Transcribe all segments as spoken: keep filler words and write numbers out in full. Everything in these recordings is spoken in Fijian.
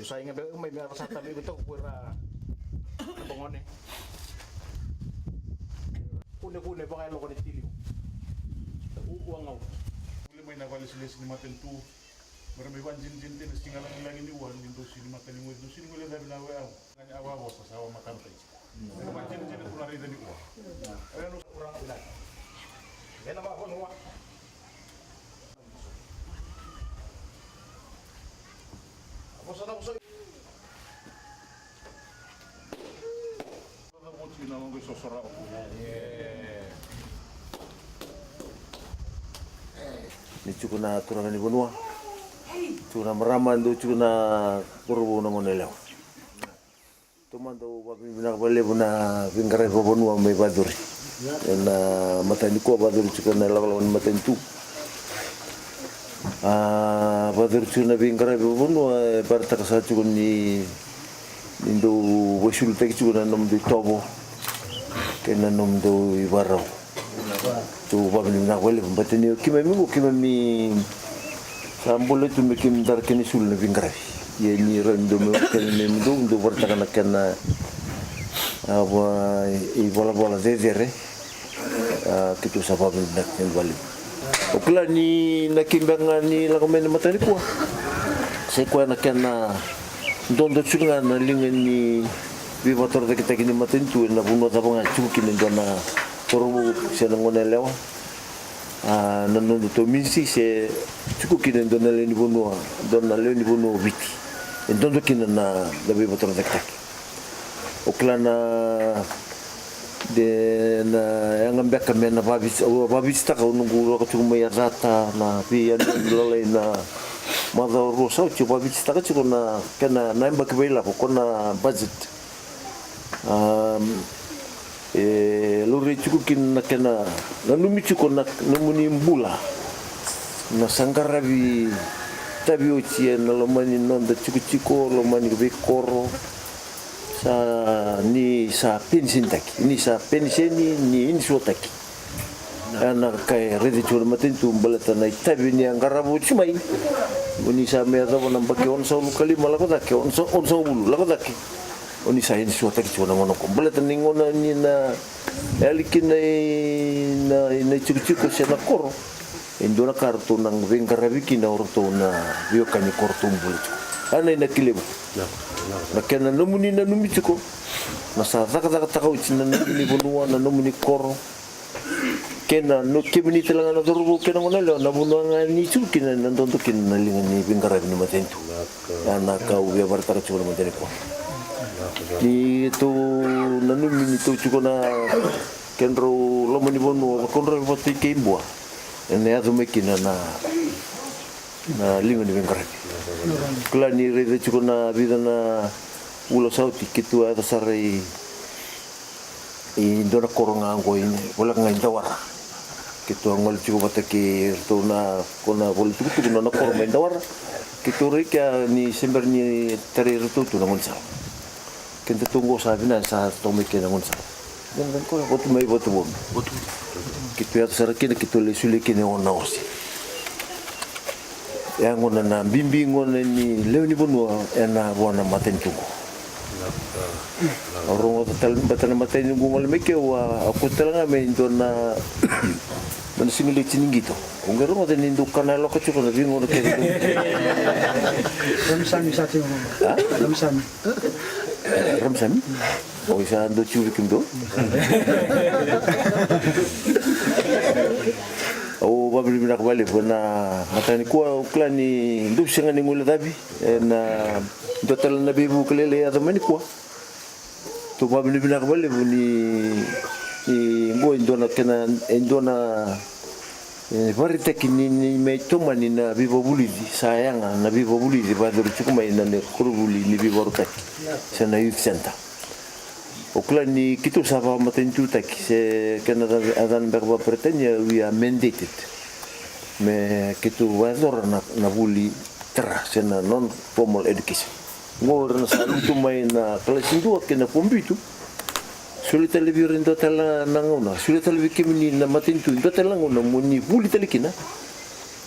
Sa iga beka mai me ra sa tale iko toka ko ira na bagone. Kune kune vaka e loko ni tiliu. U ua gau. Ule mai na valesilesi ni matanitu. Mera mai vajinijini tena siga lagilagi ni ua ni dou sini matani gole dou sini gole cavi na wea. Gani a vavosa sa wa matana tai. Ni tiko na turaga ni vanua, tiko na marama, dou tiko na cauravou, na gone yalewa. Taumada au vakavinavinaka vakalevu na veiqaravi vavanua mai vacuri ena mataka nikua, vacuri tiko na ilakolako ni matanitu. A vacuri tiko na veiqaravi vavanua e vakaraitaka sara tiko ni, ni dou vakaisulutaki tiko na nomudou itovo kei na nomudou ivakarau. Tou vakavinavinaka vakalevu baleta ni o keimami qo keimami sa bula tu me keimami dara kena isulu na veiqaravi. Ia ni rau ni dou me o kena me dou dou vakaraitaka na kena a va ivalavala cecere. A keitou sa vakavinavinaka kena vakalevu. O kila ni na keibe ga ni lako mai na mataka nikua, sai koya na kena dodo tiko ga na liga ni veivakatorocaketaki ni matanitu ena vanua cava ga tiko kina e dua na cauravou se na gone yalewa. A na nodatou minisi se tiko kina e dua na lewe ni vanua, dua na lewe ni vanua o Viti. E dodo kina na, na veivakatorocaketaki. O kila na de na yaga beka me na vaviti, au vavititaka au noqu roka tiko mai Yacata na veiyanuyanu lalai na macawa rua sa oti, au vavititaka tiko na kena na yabaki vailavo ko na budget. Am, e laurai tiko kina na kena nanumi tiko na nomuni bula na sa qaravi tavi oti ena loma ni noda tikotiko, loma ni veikoro. Sa ni sa penisitaki, ni sa peniseni, ni inisuataki. Ena ka e raici tiko na matanitu baleta na itavi ni a qarava oti mai. Mo ni sa mai yacova na baki onosagavulu ka lima lako cake, onosa- onosagavulu lako cake. O ni sa inisuataki tiko na gauna oqo baleta ni gauna ni na yali kina i na, i na itikotiko se na koro. E dua na ka ratou na veiqaravi kina o ratou na veiwekani ko ratou bula tiko. A na inaki levu na kena nomuni nanumi tiko na sa cakacakataka oti na nomuni vanua, na nomuni koro. Kei na no kemuni tale ga na cauravou kei na gone yalewa na vanua ga ni tiko kina na dodo kina na liga ni veiqaravi ni matanitu. A na ka au via vakaraitaka tiko na matanitu. Ni tou nanumi ni tou tiko na kedrau loma ni vanua, vakadrau vata i Keibua. Ena yaco mai kina na, na liga ni veiqaravi. Kila ni raica tiko na vica na vula sa oti keitou a yaco sara i, i dua na koro ga oqo i voleka ga i Dawara. Keitou a gole tiko vata kei ratou na, ko na vole tukutuku na nona koro mai Dawara. Keitou rai kea ni se bera ni tarai iratou tu na gaunisala. Kedatou oqo sa vinaka sa toka mai kina na gaunisala. Keitou mai Vatuvomi. Keitou yaco sara kina keitou lai solia kina e ono na ose. E a gona na bibi gona ni lewe ni vanua ena vua na matanitu oqo. Au rogoca tale bata na matanitu oqo gole mai keu a, a kuta tale ga mai dua na, dua na sigileti ni qito. Ko qai rogoca ni dou kana yaloka tiko na veigauna kece. Ramasami sa tiko. A? Ramasami. Ramasami? O isa dou tiko vei kemudou. Au vakavinavinaka vakalevu ena mataka nikua, au kila ni dou sega ni guilecavi ena dua tale na veivuke lailai e yaco mai nikua. Tou vakavinavinaka vakalevu ni, ni qo e dua na kena, e dua na e, vakaraitaki ni, ni mai tomani na veivakavulici, sa yaga na veivakavulici vakayacori tiko mai na ne koronivuli ni veivakarautaki se na youth center. O kila ni keitou sa vakamatanitutaki se kena yacana beka vakaperetania we are mandated me keitou vakayacora na, na vuli tara se na non formal education. Oqo ira na sa lutu mai na kalasi dua kei na fomu vitu. Solia tale vei ira e dua tale na gauna, solia tale vei kemuni na matanitu e dua tale na gauna mo ni vuli tale kina.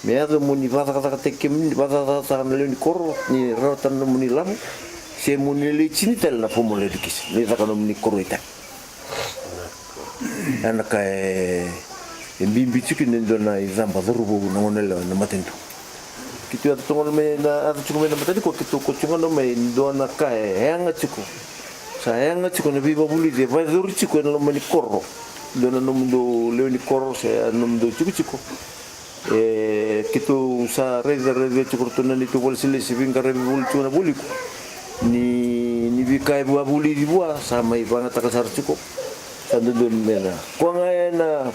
Me yaco mo ni vakacakacakataki kemuni, vakacakacakataka na lewe ni koro, ni rawata na nomuni lavo, se mo ni lai tini tale na formal education, ni caka nomuni koro i tani. Ena ka e, e bibi tiko ni dua na icaba cauravou na gone yalewa ena matanitu. Keitou yaco tu gona mai na, yaco tiko mai na matanitu, keitou ko tiko gona mai dua na ka e yaga tiko. Sa yaga tiko na veivakavulici e vakayacori tiko ena loma ni koro. Dua na nomudou lewe ni koro se a nomudou tikotiko. E, keitou sa raica, raica tiko ratou na neitou vakalesilesi, veiqaravi voli tiko na vualiku. Ni, ni veika e vakavulici vua, sa mai vagataka sara tiko. Sa dodonu me na. Koya ga ena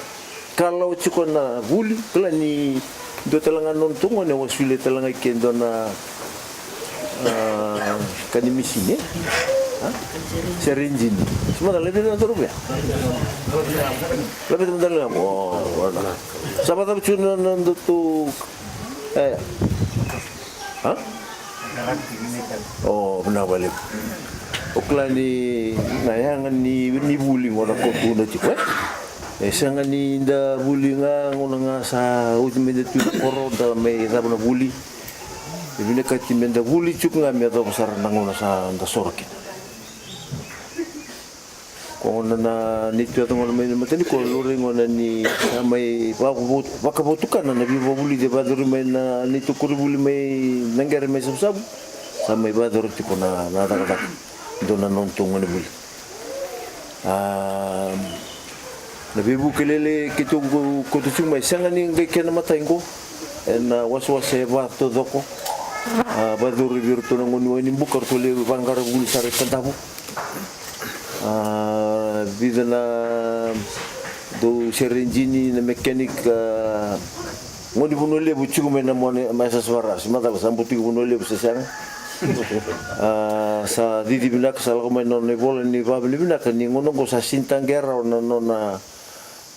kalawa tiko na vuli, kila ni dua tale ga na nodratou gone, au a solia tale ga i ke dua na, a, ka ni misini, e? A? Serenjini. Sima da laivi na dorovu ya. Laivi na dorovu ya. O, o, o. Sa vakacava tiko na, na nodratou, e. A? O, vinaka vakalevu. O kila ni na yaga ni, ni vuli gona ko tukuna tiko, e? E sega ni da vuli ga, gauna ga sa oti me da tu na koro, da mai cava na vuli. E vinakati me da vuli tiko ga me yacova sara na gauna sa da soro kina. Ko gona na neitou yaco gona mai na matanitu, ko laurai gona ni sa mai vakavo-, vakavotukana na veivakavulici e vakayacori mai na neitou koronivuli mai Naqere mai Savusavu. Sa mai vakayacora tiko na, na cakacaka. Dua na nodratou gonevuli. A, na veivuke lailai keitou ko-, kauta tiko mai, sega ni qai kena imatai qo. Ena wasewase e va taucoko. A, vakayacori vei iratou na gone ni Wainibuka, ratou lai vaqara vuli sara i Kadavu. A, vica na dau serenjini, na mechanic, a, gone ni Vanua Levu tiko mai na mone, mai Sasavara, se macala sa butiko Vanua Levu se sega. A, sa cici vinaka, sa lako mai na nona ivola ni vakavinavinaka, ni gauna oqo sa sega ni taqeya rawa na nona,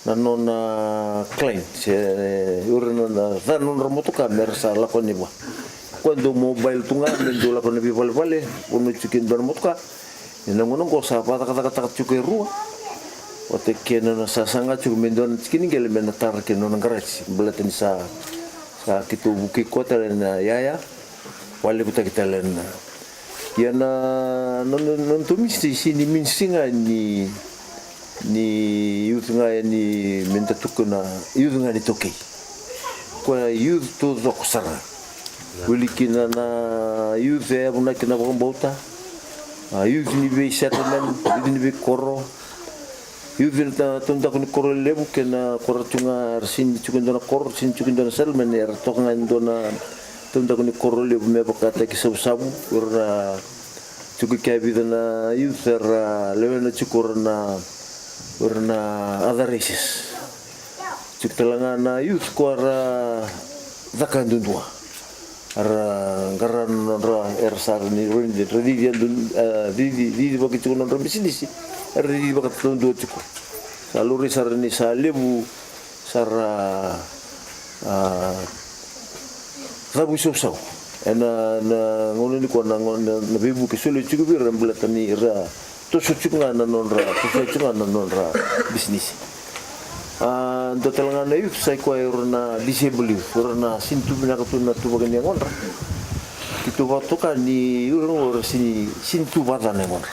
na nona client, se, e, ira na, na ca na nodra motoka me ra sa lako yani vua. Koya dau mobile tu ga, me dau lako na veivalevale, vanua tiko e dua na motoka. Ena gauna oqo sa vakacakacakataka tiko e rua. Vata kei na nona sasaga tiko me dua na tiki ni qele me na tara kei na nona qaraji. Baleta ni sa, sa keitou vukei koya tale na yaya. Vakalevutaki tale na. Ia na, na, na, na nodratou ministry, sega ni ministry ga ni, ni youth ga yani me da tukuna youth ga ni iTaukei. Koya youth taucoko sara. Wili kina na youth e yavunaki na vakabauta. A, youth ni vei settlement, youth ni vei koro. Youth ni ta-, taudaku ni koro levu, kei na koro tu ga era sega ni tiko e dua na koro, sega ni tiko e dua na settlement, era toka ga e dua na taudaku ni koro levu me vakataki Savusavu, era tiko kea e vica na youth era lewena tiko era na, era na other races. Tiko tale ga na youth ko era caka duadua. Era qara na nodra, era sa ra ni roni, ra cici, a, cici, cici vaka tiko na nodra bisinisi. Era cici vaka duadua tiko. Sa laurai sara ni sa levu sara, a, cavu i Savusavu. Ena, na gauna nikua na, na, na veivuke solia tiko vei ira baleta ni ra toso tiko ga na nodra, toso tiko ga na nodra bisinisi. A, dua tale ga na youth sa i koya o ira na disabled youth, o ira na sega ni tu vinaka tu na tuvaki ni yagodra. Keitou vakatoka ni o ira qo era sega ni, sega ni tu vakaca na yagodra.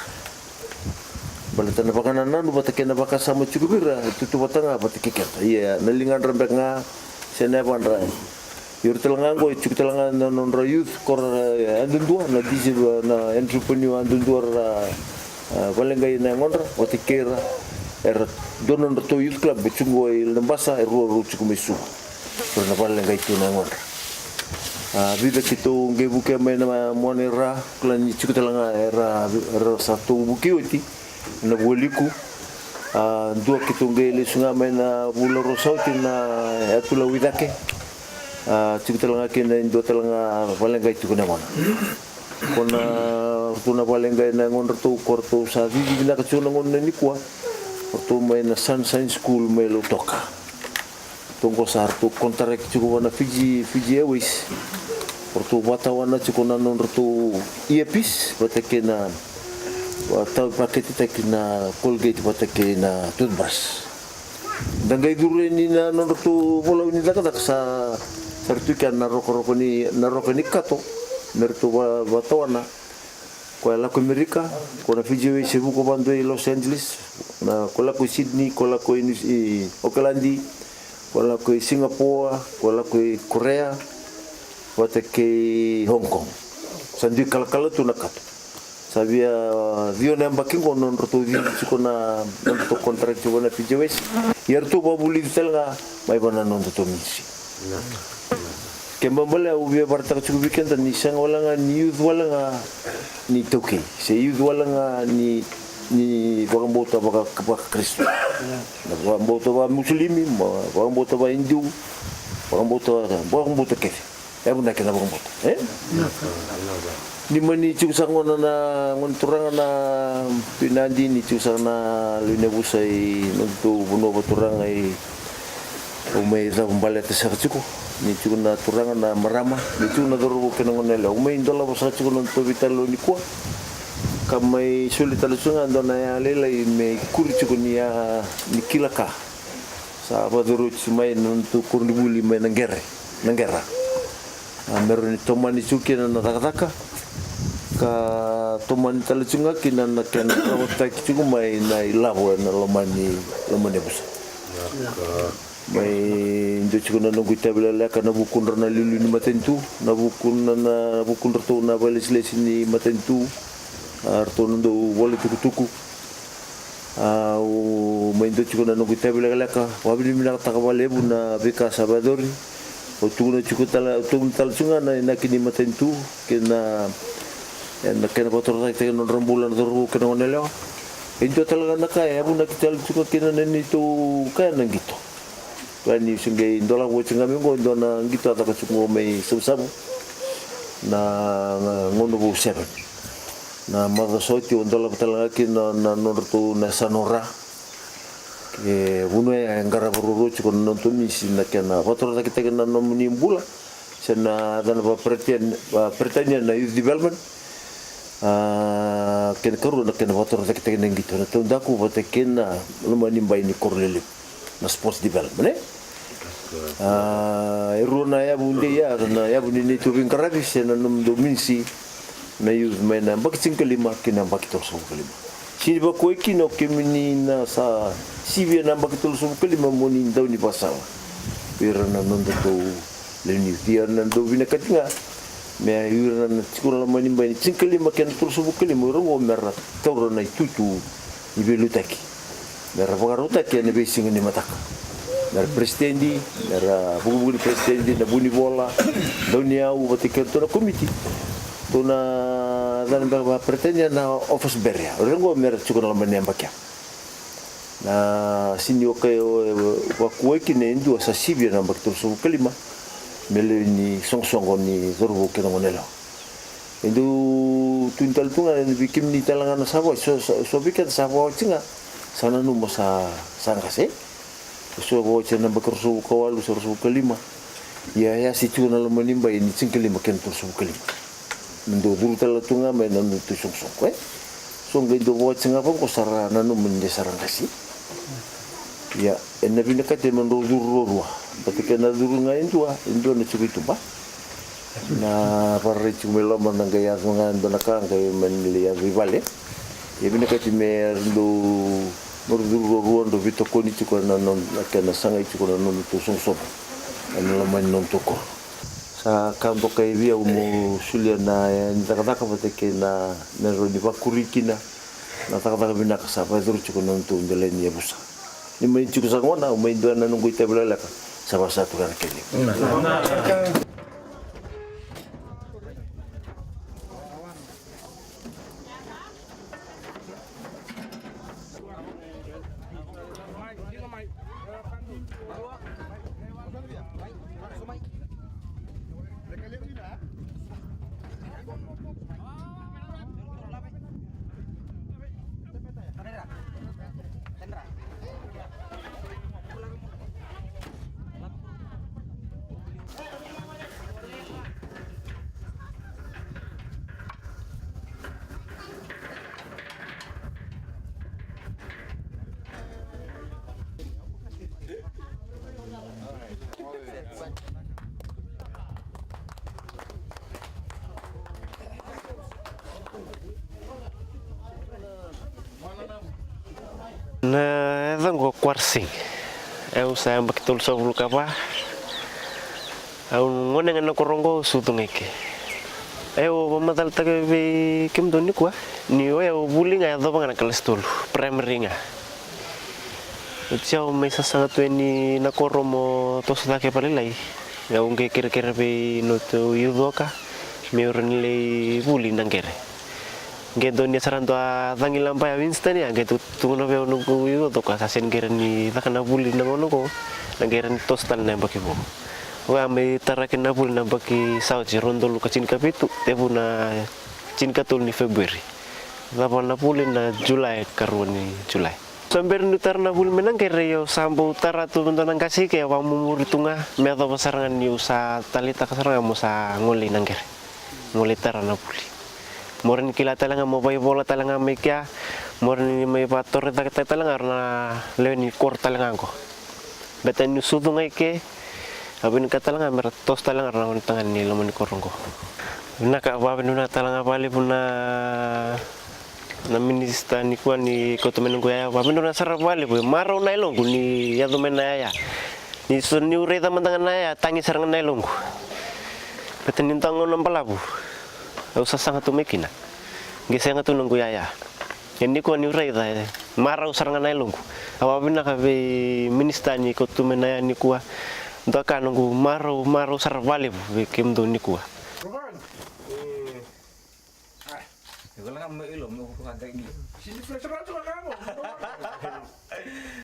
Baleta na vakanananu vata kei na vakasama tiko vei ira, e tautauvata ga vata kei keda. Ia, na ligadra beka ga, se na yavadra. Ia o ira tale ga qo, e tiko tale ga na nodra youth, ko ra, e, yadudua, na disi, na entrepreneur yadudua ra, e, vakaleqai na yagodra, vata kei ira, era dua na nodratou youth club, e tiko qo i Labasa, e rua rau tiko mai Suva. Ko ra na vakaleqai tu na yagodra. A, vica keitou qai vukea mai na mona i ra, kila ni tiko tale ga, era, era sa tou vukei oti. Na vualiku. A, dua keitou qai lesu ga mai na vula rua sa oti na yatu Lauicake. A, tiko tale ga kina e dua tale ga vakaleqai tiko na yagona. Ko na ratou na vakaleqai na yagodratou, ko ratou sa cici vinaka tiko na gauna nikua. Ratou mai na Sunshine School mai Lautoka. Ratou qo sa ratou contract tiko vua na Fiji, Fiji Airways. Ratou vakatawana tiko na nodratou earpiece vata kei na, a, tau paketitaki na Colgate vata kei na toothbrush. Da qai curu yani na nodratou volau ni cakacaka sa, Era tu kea na rokoroko ni, na roka ni kato, me ratou va-, vatawana. Ko e lako i Merika, ko na Fiji Waste e vuka vadua i Los Angeles, na ko lako i Sydney, ko lako i New-, i Okaladi, ko lako i Singapore, ko lako i Korea, vata kei Hong Kong. Sa dui kalakala tu na kato. Sa via ciwa na yabaki qo nodratou cici tiko na nodratou contract tiko na Fiji Waste. Ia ratou vavulici tale ga mai vua na nodratou ministry. Ke babale au via varataka tiko vei keda ni sega wale ga ni youth wale ga ni taukei se youth wale ga ni, ni vakabauta vaka, vakaKristo. Na vakabauta vakaMusulimi, ma vakabauta vakaIdiu, vakabauta, vakabauta kece. E vunaki na vakabauta, e? Ni mani tiko sa gona na gone turaga na Tui Nadi, ni tiko sa na lewe ni yavusa i nodatou vanua vakaturaga i, au mai cavu baleta saka tiko. Ni tiko na turaga na marama, ni tiko na cauravou kei na gone yalewa. Au mai dolava saka tiko na nodatou veitalanoa nikua. Ka mai soli tale tiko ga dua na yalailai me ikuri tiko ni a, ni kila ka. Sa vakacuru oti mai na nodatou koronivuli mai na qere, na qera. A, me rawa ni tomani tiko kina na cakacaka, ka tomani tale tiko ga kina na kena rawataki tiko mai na ilavo ena loma ni, loma ni yavusa. Mai dua tiko na noqu itavi lekaleka na vukudra na iliuliu ni matanitu, na vukuna, na vukudratou na vakailesilesi ni matanitu, a, ratou na dau vola tukutuku. Au mai dua tiko na noqu itavi lekaleka, vakavinavinakataka vakalevu na veika sa vakayacori. Au tukuna tiko tale, au tukuna tale tiko ga na inaki ni matanitu kei na, na kena vakatorocaketaki na nodra bula na cauravou kei na gone yalewa. E dua tale ga na ka e vunaki tale tiko ga kina na neitou kaya na qito. Ka niu se qai dolava oti ga mai qo e dua na qito a caka tiko qo mai Savusavu, na, na gauna vou seven. Na macawa sa oti au dolava tale ga kina na, na nodratou na yasana o Ra. E vanua ya e qarava ruarua tiko na nodatou misi na kena vakatorocaketaki na nomuni bula. Se na yacana vakaperitania, vakaperitania na youth development. A, kena karua na kena vakatorocaketaki na qito na taudaku vata kei na loma ni bai ni koro lelevu. Na sports development, e? A, e rua na yavu dei ya, na yavu ni neitou veiqaravi se na nomudou minisi na youth mai na yabaki tinikalima kei na yabaki tolusagavulu ka lima. Sega ni vakuwai kina o kemuni na sa sivia na yabaki tolusagavulu ka lima mo ni dau ni vakasala vei ira na nodatou lewe ni youth. Ia na dau vinakati ga me ira na tiko na loma ni bai ni tinikalima kei na tolusagavulu ka lima, o ira qo me ra taura na itutu ni veiliutaki. Me ra vakarautaki ena veisiga ni mataka. Me ra peresitedi, me ra vukevuke ni peresitedi, na vunivola, dauniyau vata kei ratou na komiti. Ratou na yacana beka vakaperitania na office bearer. O ira qo me ra tiko na loma ni yabaki ya. Na sega ni o kai, o, e, vakuwai kina e dua sa sivia na yabaki tolusagavulu ka lima me lewe ni soqosoqo ni cauravou kei na gone yalewa. E dau tukuni tale tu ga vei kemuni tale ga na sa vakaoti, so, so, so vei keda sa vakaoti ga, sa nanuma sa, sa qase. So vakaoti ena yabaki ruasagavulu ka walu se ruasagavulu ka lima. Ia, ia se tiko na loma ni bai ni tinikalima kei na tolusagavulu ka lima. Me dau curu tale tu ga mai na nodatou isoqosoqo, e? So qai dau vakaoti ga vaqo sa ra nanuma ni de sa ra qase. Ia, ena vinakati me drau curu ruarua. Baleta ke na curu ga e dua, e dua na tiko i tuba. Na vararai tiko mai loma na qai yaco ga e dua na ka qai mani lai yaco i vale. Ia vinakati me drau, me drau curu ruarua, drau veitokoni tiko na, na, na kena sagai tiko na nodatou soqosoqo ena loma ni nodatou koro. Sa ka dokai vei au meu solia na, e, ni cakacaka vata kei na, me rawa ni vakuri kina na cakacaka vinaka sa vakayacori tiko na nodatou dela ni yavusa. Ni mai tiko sa gona, au mai dua na noqu itavi lekaleka, sa vakasautu ga na kena. Parsing. Au sa yabaki tolusagavulu ka va. Au gone ga na koro oqo, au sucu ga i ke. Au vakamacalataka vei kemudou nikua ni o yau vuli ga, yacova ga na kalasi tolu, primary ga. Oti au mai sasaga tu yani na koro mo toso cake vakalailai, au qai kerekere vei noqu youth worker me rawa ni lai vuli na qere. Qai donuya sara e dua cagilaba ya Winston, ya qai tu, tukuna vei au noqu youth worker, sa sega ni qai rawa ni caka na vuli na gauna oqo, na qai rawa ni toso tale na yabaki vou. Au a mai tara kina na vuli na yabaki sa oti, rua na udolu ka tinikavitu, tekivu na tinikatolu ni February. Cava na vuli na Julai, karua ni Julai. Sa bera niu tara na vuli mai na qere, au sa bau tara tu me dua na qase i ke, au vakamumuri tu ga me yacova sara ga niu sa taleitaka sara ga mo sa gole i na qere, mo lai tara na vuli. Mo rawa ni kila tale ga mo vakaivola tale ga mai kea, mo rawa ni mai vakatorocaketaka tale ga o ira na lewe ni koro tale ga oqo. Baleta niu sucu ga i ke, au vinakata tale ga me ra toso tale ga o ira na gonetagane ni loma ni koro oqo. Vinaka, vakavinavinaka tale ga vakalevu na, na minisita nikua ni kauta mai noqu yaya. Vakavinavinaka sara vakalevu, e marau na yaloqu ni yaco mai na yaya. Ni so niu raica mada ga na yaya, tagi sara ga na yaloqu. Baleta ni dua gauna balavu au sasaga tu mai kina, qai sega tu noqu yaya. Ia nikua niu raica, e marau sara ga na yaloqu. Au vakavinavinaka vei minisita ni kauta mai na yaya nikua. Dua ka noqu marau, marau sara vakalevu vei kemudou nikua.